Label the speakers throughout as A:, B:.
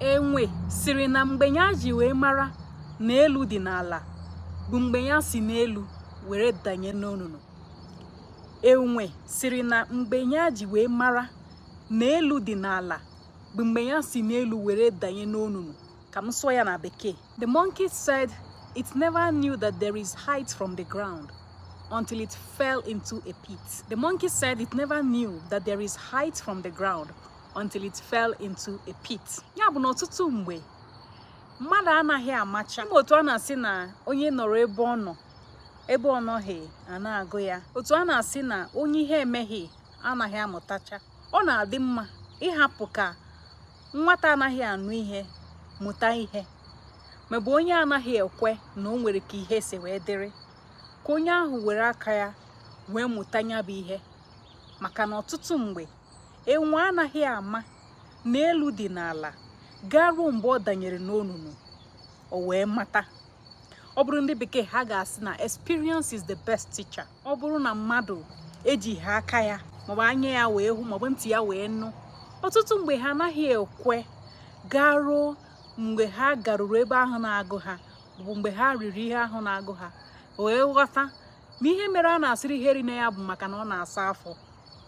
A: Enwe sịrị na mgbe ya ji wee mara na elu dị n'ala bụ mgbe ya si n'elu were danye n'onunu. Enwe sịrị na mgbe ya ji wee mara na elu dị n'ala bụ mgbe ya si n'elu were danye n'onunu. Ka m sụọ ya na Bekee: The monkey said it never knew that there is height from the ground until it fell into a pit. The monkey said it never knew that there is height from the ground until it fell into a pit. Ya bụ na ọtụtụ mgbe mmadụ anaghị amacha ma otu a na-asị na onye nọrọ ebe ọ nọ, ebe ọ nọghị a na-agụ ya, otu a na-asị na onye ihe emeghị anaghị amụtacha. Ọ na-adị mma ịhapụ ka nwata anaghị anụ ihe mụta ihe, maọbụ onye anaghị ekwe na o nwere ka ihe si wee dịrị, ka onye ahụ were aka ya wee mụta ya bụ ihe. Maka na ọtụtụ mgbe enwe anaghị ama na elu dị n'ala gaa ruo mgbe ọ danyere n'onunu o wee mata. Ọ bụrụ ndị Bekee, ha ga-asị na experience is the best teacher. Ọ bụrụ na mmadụ ejighị aka ya maọbụ anya ya wee hụ maọbụ ntị ya wee nụ, ọtụtụ mgbe ha anaghị ekwe gaa ruo mgbe ha garuru ebe ahụ na-agụ ha, bụ mgbe ha riri ihe ahụ na-agụ ha, wee ghọta na ihe mere a na-asịrị ihe ri na ya bụ maka na ọ na-asa afọ,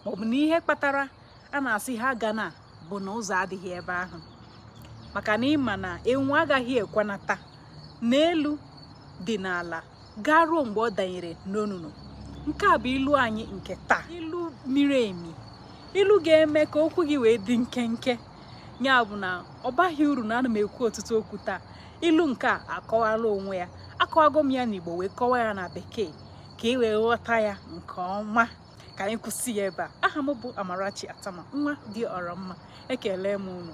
A: maọbụ na ihe kpatara a na-asị ha gana bụ na ụzọ adịghị ebe ahụ. Maka na ịma na enwe agaghị ekwenata n'elu dị n'ala gaa ruo mgbe ọ danyere n'onunu. Nke a bụ ilu anyị nke taa, ilu miri emi, ilu ga-eme ka okwu gị wee dị nkenke. Ya bụ na ọ baghị uru na ana m ekwu ọtụtụ okwu taa. Ilu nke a akọwala onwe ya. Akọwago m ya n'Igbo wee kọwaa ya na Bekee ka ị wee ghọta ya nke ọma. Ka anyị kwụsị ya ebe a. Aha m bụ Amarachi Atama, nwa dị ọrọ mma. Ekele m unu.